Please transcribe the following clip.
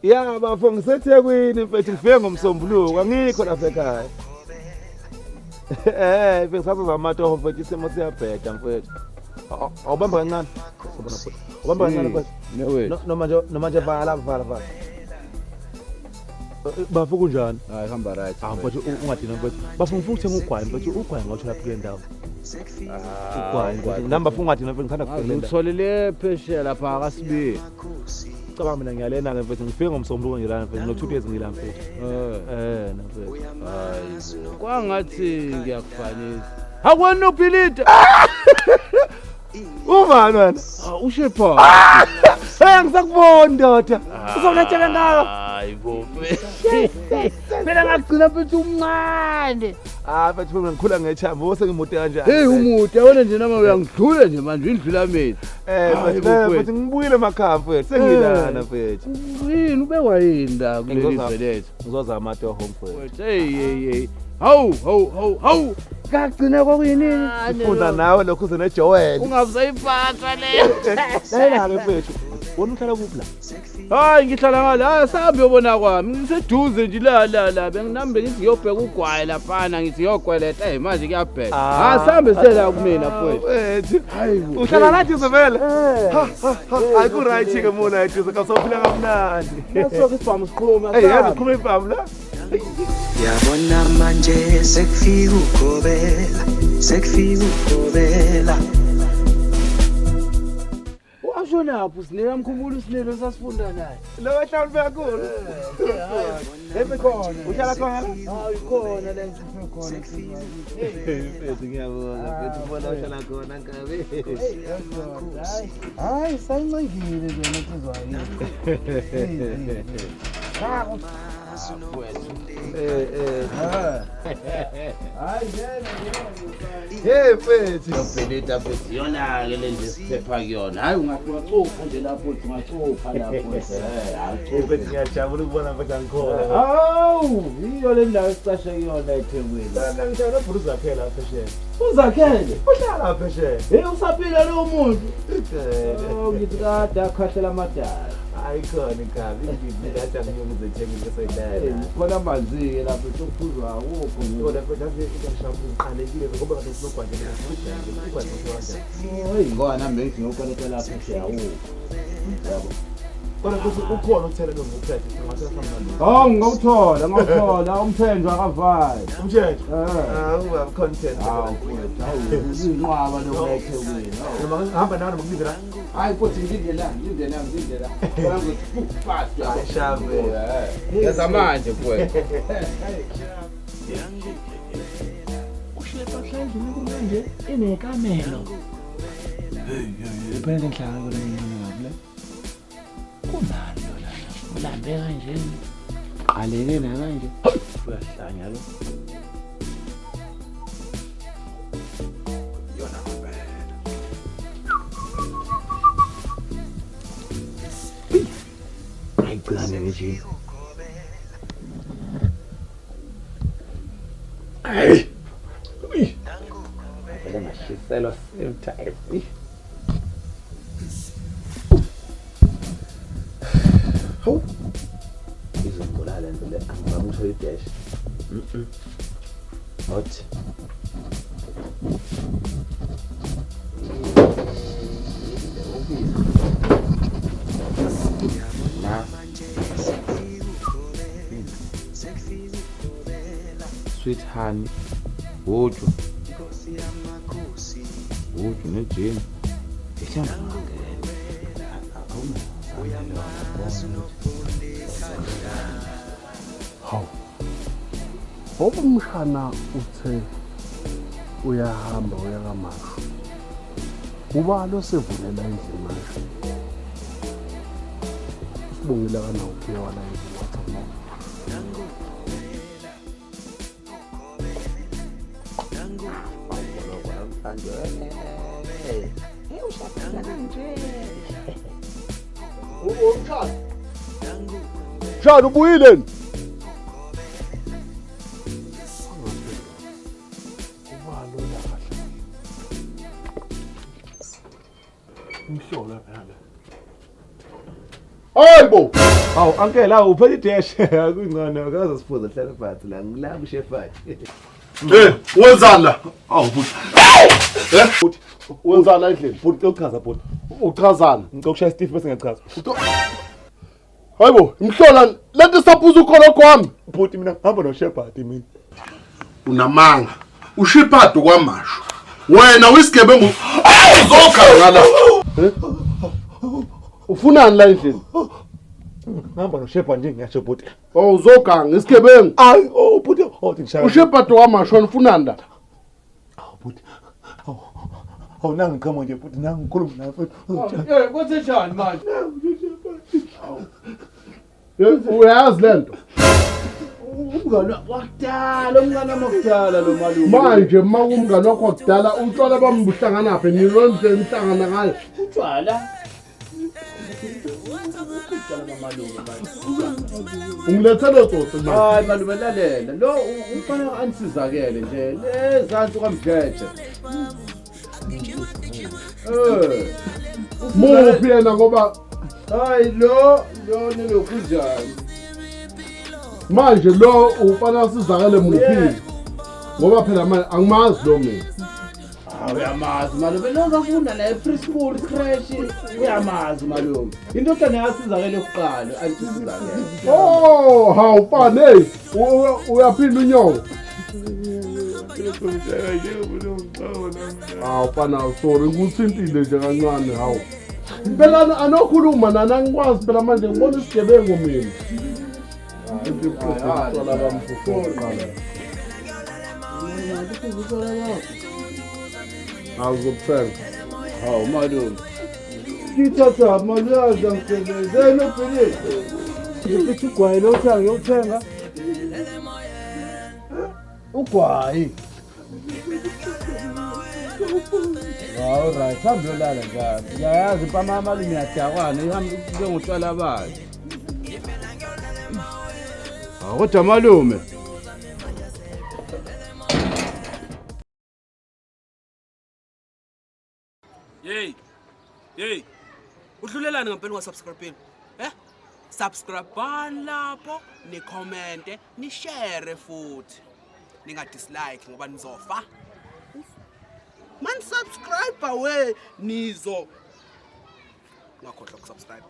Ya bafo ngiseThekwini mfethu ngifike ngoMsombuluko angikho lapha ekhaya. Eh bengisazoza amatoho mfethu isimo siyabheda mfethu. Awubamba kancane. Sobona futhi. Ubamba kancane mfethu. Newethu. Noma nje noma nje vala vala vala. Bafo kunjani? Hayi hamba right. Ah mfethu ungadinwa mfethu. Bafo ngifuna ukuthenga ugwayi mfethu ugwayi ngawuthola kule ndawo. Ugwayi mfethu. Nami bafo ungadinwa mfethu ngithanda kule ndawo. Ngitholile phesheya lapha akasibi. Cabanga mina ngiyalena ke mfethu ngifike ngomsombuluko nje lana mfethu no 2 days ngila mfethu. Eh. Eh na mfethu. Hayi. Kwangathi ngiyakufanisa. Hakwena uphilide. Ubani wena? Ushepha. Hey angisakuboni ndoda. Uzonetshela kangaka. Hayi bo. Phela ngagcina mfethu umncane. Ah mfethu mina ngikhula ngechambo sengimude kanjani. Hey umude yabona nje nama uyangidlula nje manje indlula mina. Eh Hayi, mfethu eh, bo, mfethu ngibuyile emakhaya mfethu sengilana mfethu. Yini ubekwa yini la kuleli Ngizoza- zwe lethu? Ngizozama amatoho mfethu. Hey hey hey. Hawu hawu hawu hawu. Kagcina kwakuyinini? Ngifunda nawe lokhu uze neJoel. Ungabusayiphatha leyo. Lalela ke mfethu. Wena uhlala kuphi la? Hayi ngihlala ngala, hayi sahambe yobona kwami. Ngiseduze nje la la la. Benginambe ngithi ngiyobheka ugwayi laphana, ngithi ngiyokweleta. Hey manje kuyabheka. Ah. Ah sahambe siye la kumina mfowethu. Mfethu. Hayi bo. Uhlala la duze vele? Ha ha ha. Hayi ku right ke mona duze kasawuphila kamnandi. Nasoke isibhamu siqhuma. Hey yazi qhuma ibhamu la. Yabona manje sekufika ugobela, sekufika ugobela. Washonaphi uSinelo? Amkhumbula uSinelo sasifunda naye. Lo wehlawuli kakhulu. Hey khona. Uhlala khona la? Hayi khona la ngifike khona. Mfethu ngiyabonga mfethu ubona uhlala khona nkabi. Hayi sayincengile nje insizwa yini. Eh eh. Hayi ngeke ngeke. Hey mfethu. Yobhelita mfethu iyona-ke le nje esiphepha kuyona. Hhayi ungathi ungacupha nje lapho uthi ungacupha lapho. Hey mfethu ngiyajabula ukubona mfethu angikhona. Hawu, yiyo le ndawo esicashe kuyona eThekwini. Lana ngisho nobhulu zakhela phesheya. Uzakhele. Uhlala phesheya. Hey usaphila lowo muntu. Eh. Oh ngithi kade akhahlela amadala. Hayi khona nkabi ngidlula ngiyokuze eThekwini Hey, sesayidlala. khona amanzi-ke lapho sokuphuzwa akukho. Kodwa mfethu yazi into engishaya ngiqalekile ngoba kade sinogwanje ugwanje kanjani. Hey ngoba nami bengithi ngiyokweleta lapha phesheya awukho. Yabo. Kodwa futhi ukhona uthelelo ngokuphethe singathatha mnandi. Oh ngawuthola, ngawuthola umthenjwa akavayi. Umthetho. Eh. Ah uba content. Hawu mfowethu, hawu inqwaba lokhu eThekwini. Hawu. Noma ngihamba nawe noma ngilinde la. Hayi futhi ngilinde la, ngilinde la, ngilinde la. Khona ngizothi fuck fast yabo. Hayi, shabe. Ngeza manje mfowethu. Ushepa hlala endlini kumanje inekamelo. Hey hey phela lenhlaka kona ngiyona kabi la. Kunani lo lana? Ulambe kanje. Qaleke na kanje. Uyahlanya lo. Yona ngempela. Ayigcane nje. Hey. Vele ngashiselwa same time. Hawu. Izongibulala lento le angizami ukuthola idash. Mhm. Not. Na. Sweet honey. Uju. Uju nejini. Mhlawumbe ngangena. Hawu. Ngoba umshana uthe uyahamba uya kaMashu. Uba lo sevulela endlini manje. Usibongile akanawo ukhiye wala endlini wathi angeke. Mshana ubuyile ni? Uba lona kahle. Umhlola phela. Hayibo. Hawu uncle awu uphethe idash akungcono akaze siphuze hlala phansi la ngilapha ushefathi. Eh, wenzani la? Awu bhuti. Eh? Bhuti, Wenzani la endlini? bhuti uchaza bhuti. Uchazani? Ngicela ukushaya Steve bese ngiyachaza. Hayibo, imhlola lento isaphuza ukholo kwami. Bhuti mina ngihamba noShepherd mina. Unamanga. Ushipado kwamasho. Wena uyisigebengu. Uzoganga la. Eh? Ufunani la endlini? Ngihamba noShepherd nje ngiyasho bhuti. Oh uzoganga isigebengu. Ayi oh bhuti oh ngishaya. Ushipado kwamasho ufunani la? Awu bhuti. Awu. Awu nangi ngiqhamuka nje bhuti nangi ngikhuluma nawe futhi. Eh, kwenze njani manje? Eh, Uyazi lento. Umngani wakudala, umngani wami wakudala lo malume. Manje uma umngani wakho wakudala utshwala bami buhlanganaphi nilonje nihlangana ngayo. Utshwala. Utshwala bamalume manje. Ungilethele tsotsi manje. Hayi malume lalela. Lo umfana anisizakele nje. Lezansi kwamdletshe. Eh. Muphi yena ngoba Hayi lo lo nilokhu njani? manje lo ufana asizakele muphi? Ngoba phela manje angimazi lo mina. Hawu uyamazi malume lo ngafunda naye preschool creche uyamazi malume. Indodana yasizakele kuqala antisizakele. Oh, hawu mfana hey, uyaphila unyoko. Hawu mfana sorry ngikuthintile nje kancane hawu. Phela anokhuluma nana angikwazi phela manje ngibona isigebengu mina. Utshwala bami kuqala. Awuzokuthenga. Hawu malume. Ngithatha malume angisebenze nophilile. Ngithi ugwayi lo uthenga ngiyothenga. Ugwayi. Hawu right, hambe uyolala njalo. Ngiyayazi impama malume iyadakwana ihambe kube ngotshwala bayo. Hawu kodwa malume. Hey. Hey. Udlulelani ngempela ungasubscribe? Eh? Subscribe lapho, ni comment, ni share futhi. Ninga dislike ngoba nizofa. Man subscribe we nizo. Ungakhohlwa ukusubscribe.